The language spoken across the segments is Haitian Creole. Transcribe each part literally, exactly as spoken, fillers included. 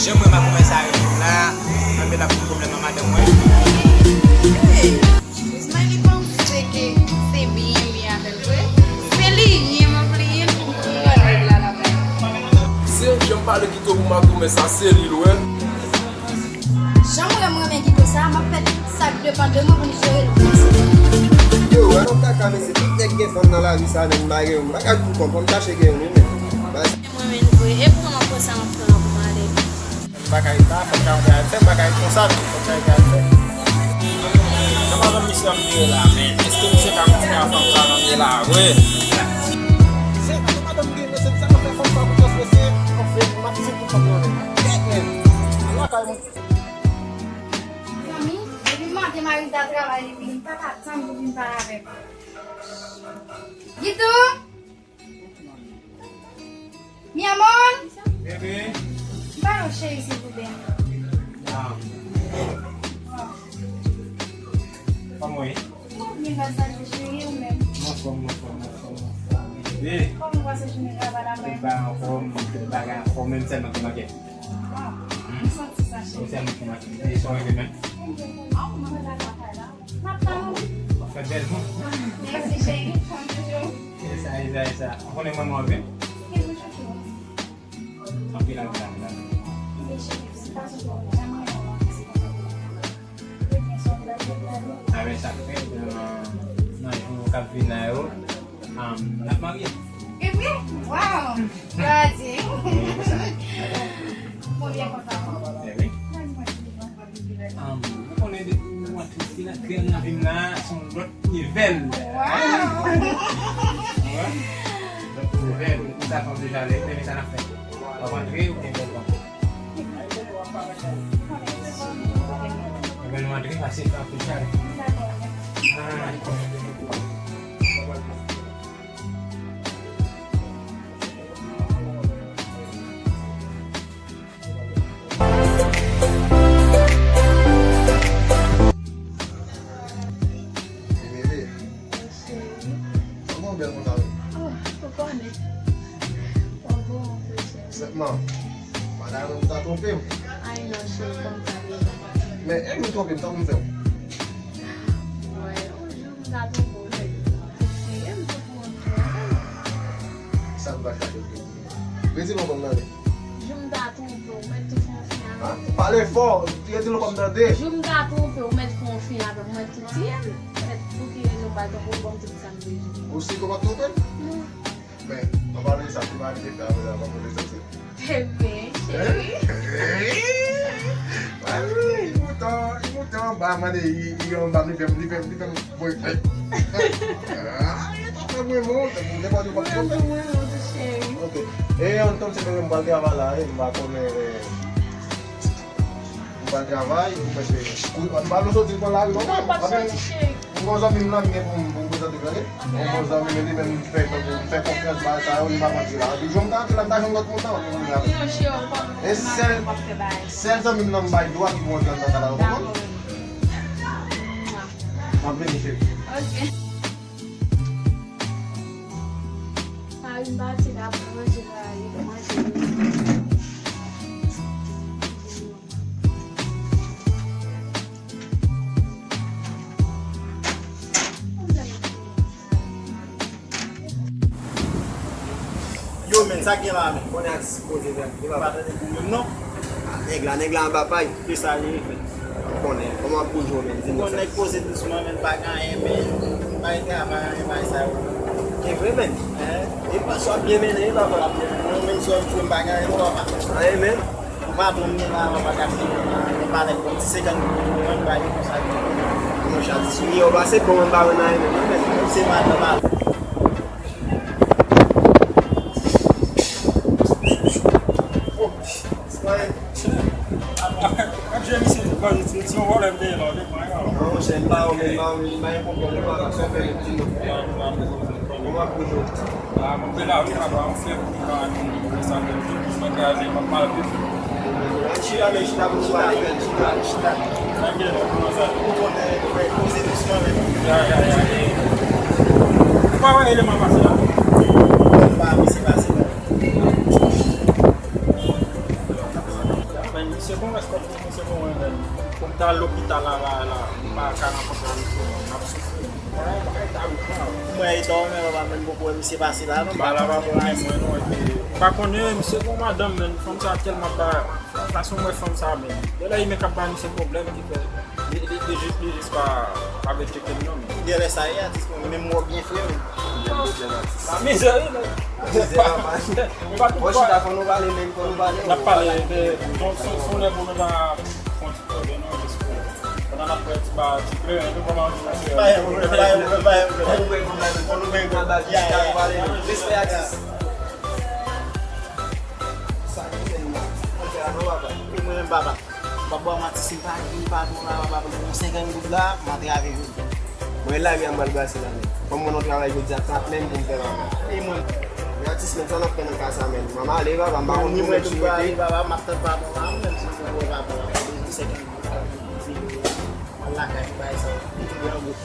Jan mwen makomè sa rive la, anben l ap gen pwoblèm nan madanm mwen. Hey, Smiley panse ke se byen m ye avè l vre. Se li ye m ap li ye l pou m pran nèg la lakay. Se jan m pale Guito pou makomè sa, se li l wè. Jan mwen renmen Guito sa, m ap fè sa k depann de mwen pou m jere l. Yo, wè non kaka, men se tout nèg gen fanm nan lari sa, men m pa gen youn. M pa ka di pou kòm, fò m chache gen youn, wi, men. Mwen menm vre, e pou mwen pran sa m ap pran an pou m ale. M pa ka rete la, fò m ta antre al fè, m pa ka rete konsa tou, fò m ta antre al fè. Jan madanm misye ap vire la, men èske misye ka kontinye a fanm sa nan vye la vre? Se jan madanm vire, men se sa k ap fè fanm sa pou transfese, anfen, m ap fin pou fanm nan men. Kèt men, lakay mwen. Zanmi, depi maten mari m ta travay, li vini, m pa ka tann pou vin pale avè m. Guito! Mi amor! Bebe! M pa yon cheri, silvouplè. Ah. Kòman w ye? Mwen byen, pa sa, cheri, ou menm? Mwen anfòm, mwen anfòm, mwen anfòm, mwen anfòm. Bebe! Kòman w pase jounen travay la, mwen? Tout bagay anfòm, tout bagay anfòm, menm sèlman ki manke. Waw, m santi sa, cheri. Ou sèlman ki manke. Bebe, sa w rele menm? Ah, mwen la lakay la. N ap tann ou. W ap fè bèl moun. Mèsi, cheri. Kòm toujou. E sa, e sa, e sa. Ou konnen mwen, mwen anpil. Anpil, anpil, anpil, anpil. Mèsi, cheri. Se pa sou kò mwen. Janm renmen w, se konsa pou mwen. Avè sa k fèt, nan, nan jou k ap vin la yo, um, n ap marye. E vre? Waw! Glwa a Dye! Mwen byen kontan. E wi. Um, ou konnen depi mwa tris la, grenn nan vin la, se yon lòt nivèl. Waw! Lòt nivèl. Ou konn sa fanm deja lè, men sa n ap fè. W ap antre oubyen w p ap antre? Ebyen, nou antre, pase fè anpil chalè. Ah. Bebe. Wi, cheri. Kòman w bèl konsa menm? Oh, ou konnen. Ou bon, wi, cheri. Sèlman, madanm ou ta twonpe w. Ay non, cheri, kòm sa deja. Men, e m twonpe m, sa pou m fè w? Wè, yon jou m ta twonpe w, men, se m te pou w twonpe. Sa m pa chache pou w. Redi non kòm nan men. Jou m ta twonpe w, mèt tou fè yon fen avè m. Pale fò, redi non kòm tande. Jou m ta twonpe w, mèt fè yon fen avè m, mèt tou tiye m. Mèt pou ki rezon m pral twonpe w, ban m tout sa m bezwen. Ou si ke w pa t twonpe m? Non. Men, anpalan de sa, ki mari te fè avè la, pa kote sa se. Ebyen, cheri. Mwen, li moute, li moute anba, mande, li, li anba, li fè m, li fè m, li fè m. Mwen, eh, eh, ah, e pa fè mwen bon, tankou nenpòt yo p ap twonpe. Mwen, mwen, mwen, cheri. Ok. E, an tann se mwen menm m pral travay la, e, m pa konnen, e, m pral travay, ou mèt, e, kou, m pa vle soti pran lari non. Non, p ap soti, cheri. M gon zanmi m nan, m gen pou m, pou m prezante, tande? M gon zanmi m, li menm, m fè, m fè konfyans, bagay sa yo, li pa manti la. Epi, jwenn m ta antre la, m ta jwenn lòt moun nan, pou m vin avè l. Non, cheri, ou pa, e sèl, sèl zanmi m nan m bay dwa ki pou antre anndan sa la, ou konprann? M ap vini, cheri. Ok. Mari m pati la pou manje, mari m manje. Yo, men, sa k gen la, men? Konnen ak koze, men. Yo pa tande pou menm, non? Ah, nèg la, nèg la anba pay. Ki sa li ye, men? Konnen, kòman ap bouje w menm? Di m sa. Bon, nèg poze dousman, men pa gen anyen, men pa gen travay, anyen, bagay sa yo. E vre, men? Hein? E pa sou ap byen mennen, wi, papa. Ap byen mennen. Mwen menm, sou ap fè m pa gen anyen, non, papa. Anyen, men? Ou pa tande la, papa, gade, men pa nèg bon, ti senkant goud, mwen, pa gen konsa, men. Mon chè, ti sou li, ou pase bon, mwen pa wè nan anyen, men, men. Se madanm, papa. Ap jwe misye, bon, se, se yon vòlè m te ye la, wi, mwen, non. Non, monchè, m pa wè, m pa wè, m pa gen pwoblèm, m pa ka fè yon ti nou. Kòman pou jwe? Ah, mwen te la, wi, papa, m fè pou mwen, mwen sa, mwen kraze, mwen mal viv. Chita, men chita pou nou pale, men chita, chita. Tranquille, kòman sa? Ou konnen, koze dousman, men. Ya, ya, ya, ya. Ou pa wè eleman pase la? Ou pa wè misye pase la? Al lopital la, la, la, m pa ka rankontre ak misye, non, m ap soufri. Mwen, e dòmi, papa, menm poko wè misye pase la, non, m pa la, pa konnen mwen, non, epi, m pa konnen, misye gon madanm, men fanm sa tèlman ba, fason mwen fanm sa, men, yo lè imen k ap ba misye pwoblèm, ki fè, li, li, li jis, li jis pa, pa vle tcheke m, non, men. Genlè sa ye, atis mwen, menm wè w byen fre, men. Mizè, wi, men. Mizè, papa. Bon, chita, fò nou pale, men, fò nou pale. N ap pale de, son, son, son lè pou nou ta fè yon ti koze, non, jis pou, pandan n ap fè ti ba, ti kleren, nou kòmanse. Pa gen pwoblèm, pa gen pwoblèm, pa gen pwoblèm. Fò nou bay, fò nou bay yon ti ba, jis pou nou pale, non. Respè, atis. Sa ki fè nou la? Mwen fè la, non, papa. Wi, mwen menm, papa. M pa bò a manti, si m pa gen patwon la, m ap ap yon senkant goud la, m atrave jodi. Mwen lari a m pral brase la, men. Kòm mwen nan travay jodi a, sa menm pou m fè la, men. E mwen? Men atis, men sa n ap fè nan ka sa, men? Mwen ale, papa, m pa konn pou mwen ki rete. Papa, m ap tann patwon la, menm si se pou patwon la, m bezwen senkant goud la, m al lakay pou bay sa, m tou gran goud.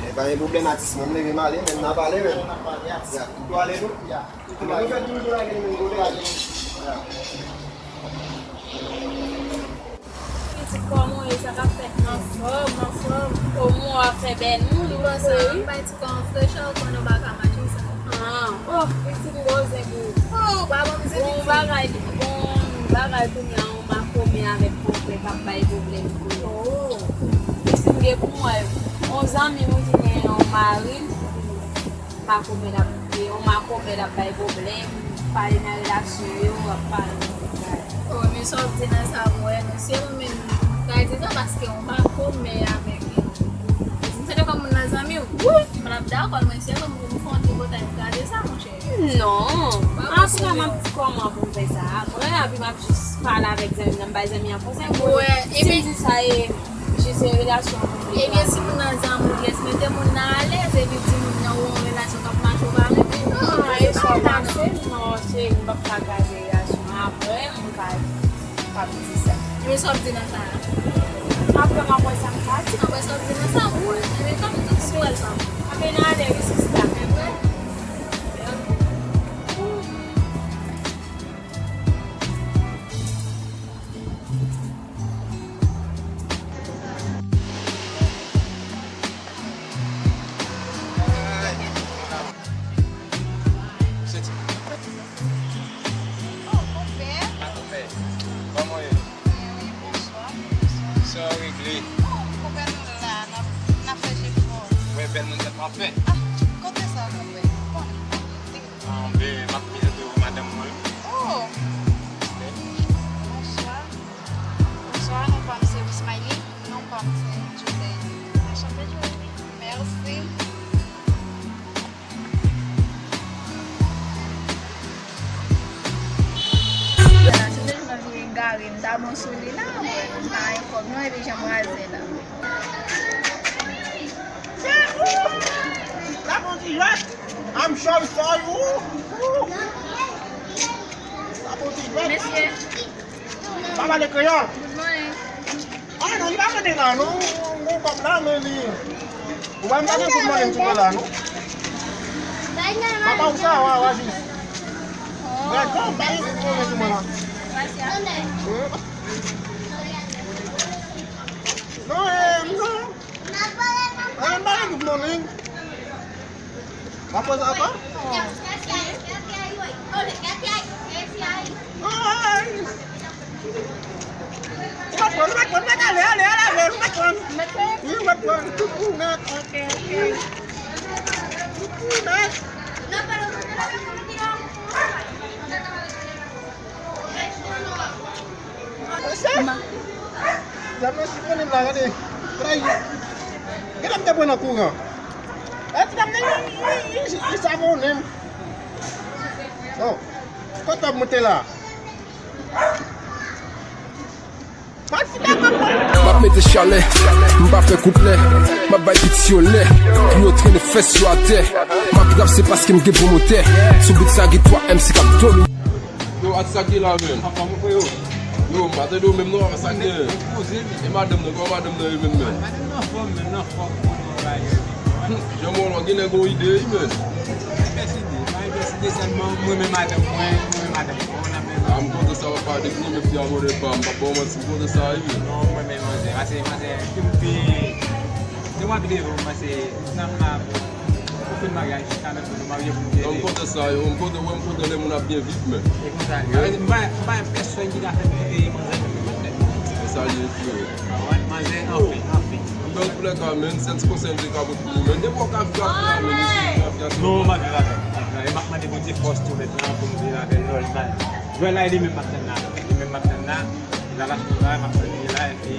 Eh, pa gen pwoblèm, atis, mwen, m leve m ale, men n ap pale, men. N ap pale, atis. Ya, nou ale, nou? Ya. Mwen fè toujou lage men kote. Ya. Pitit, kòman w ye? Sa k ap fèt? Anfòm, anfòm. O, mwen w ap fè bèl moun, wi. Konsa, m bay ti kò an frechè, ou konnen w pa ka mache sa. Ah, oh, pitit, m gon zen pou ou. Oh, pa ban m zen, pitit. Bon bagay, bon bagay kounye a, yon makomè avèk pwofè k ap bay pwoblèm pou yo. Oh. Pitit, m gen pou mwen, yon zanmi m ki gen yon mari. Makomè l ap, e yon makomè l ap bay pwoblèm, pale nan relasyon yo, ap pale nan bagay. Oh, men sa w ap di nan sa, mwen, non, se mwen menm, m ka di sa paske yon makomè avèk yon. M se te kòm moun nan zanmi w, wi, m pa t ap dakò, men se mwen menm pou m fè yon tripotay, m ka di sa, monchè. Non, apre m ap di kòman pou m fè sa, apre, epi m ap jis pale avèk zanmi m nan, m bay zanmi an konsèy, m konnen, si m di sa, e, Jis se relasyon moun li. Ebyen, si moun nan zanmi w, yes, mete moun nan alèz, epi di moun nan ou an relasyon k ap mache, ou pa renmen. Ah, e sa w panse? Non, cheri, m p ap ka kraze relasyon an. Apre, m ka, m p ap di sa. Men sa w ap di nan sa a? Apre, m ap wè sa m ka di. Apre sa w ap di nan sa a, m wè. Ebyen, tann tout si w wè l pa bon. Apre, nan alèz, wi, sista. Men vre? Oh, konpè. Ah, konpè. Kòman w ye? Byen, wi, bonswa. Bonswa. Sa w regle? Oh, konpè, nou la, n ap, n ap fè jefò. Wè, bèl moun, tèt pa fè. Ah, kote sa, konpè? Bon, kote? Ah, ben, m ap prezante w madanm mwen. Oh! Bonswa. Bonswa, non pa m se Wismaïly. Non pa m se Julie. Anchante, Julie. Mèsi. Anchante, Julie, m vin gare, m ta bon sou li la, mwen, m pa gen kòb non, epi jan m raze la. La bondye jwèt. I'm sorry for you. Sa bon ti jwèt. Mesye. Pa pale kreyòl. Good morning. Ah non, li pa chante la non. Gon kòb la, men li. Ou pa menm pa gen good morning ti la non. Papa ou sa, wa, wa jis. Oh. Brad, bon, pa gen good morning ti mwen la. Gracias. Non, eh, non. Ah, m pa gen good morning. Mwen poze ankò? Ay. Ou mèt pran, ou mèt pran, ou mèt ale, ale, ale avè l, ou mèt pran. Wi, ou mèt pran. Ou mèt. Ok, ok. Ou mèt. Mesye! Dam nan siponnen m la, gade. Gade, gade m te pran nan kouran. E ti dam nan, li, li, li, li savonnen m. Oh, kote w ap moute la? M ap mete chalè, m pa fè kouplè. M ap bay piti yo lè, pou yo trennen fès yo atè. M ap rap, se paske m gen bon motè. Sou beat sa gen twa M C k ap domine. Yo, atis sa ki la menm? Anfòm, ou frè yo? Yo, m pa tande w menm non, sa gen? E madanm nan, kòman madanm nan ye menm menm? Madanm nan anfòm, menm nan anfòm, ou konnen bagay yo. Jan mwen la, gen nèg gon ide wi menm. Envèsite, pa envèsite sèlman, mwen renmen madanm mwen, mwen renmen madanm mwen, ou nan menm. A, m kontan sa papa, depi w renmen fi a, mwen renmen pa m, m p ap ba w manti, m kontan sa wi menm. Non, mwen renmen manzè. Se manzè, depi, depi w ap leve, w kòmanse nan, nan, ou fin maryaj, jiska menm pou nou marye pou nou leve. Non, m kontan sa, yo. M kontan, wè, m kontan lè moun ap byen viv, men. E konsa, m pa, m pa yon pèsonn ki ka fè m leve manzè pou mwen menm. E sa, li ye, frè. Manzè, anfen, anfen. Anben, antoulèka, men, sèl ti konsèy m te ka ba w, men, depi w ka frape la, men, nou sou frape la. Non, m ap viv avè l. M ap viv avè l. E m ap mande Bondye fòs tou mentnan pou m viv avè l nòmal. Jwèl la, e li menm m ap tann la. Li menm m ap tann la. Li la, l ap travay, m ap tann li la, epi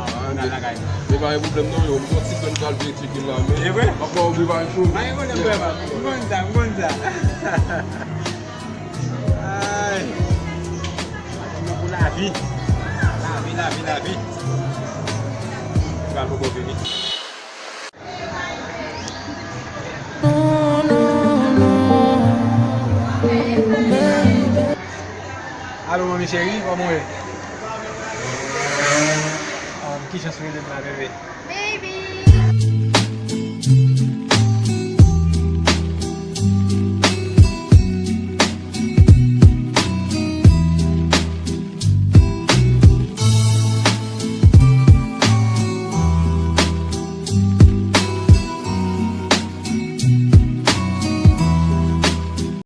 apre, n al lakay nou. Men pa gen pwoblèm non, yo. M gon ti frè m k al veye tcheke m la, men. E vre? M ap ba w de bay pou. Pa gen pwoblèm, frè m. M konn sa, m konn sa. Ay. Pou lavi. Lavi, lavi, lavi. Li pral poko vini. Alo, manmi cheri, kòman w ye? Um, ki jan w rele m la, bebe? Baby.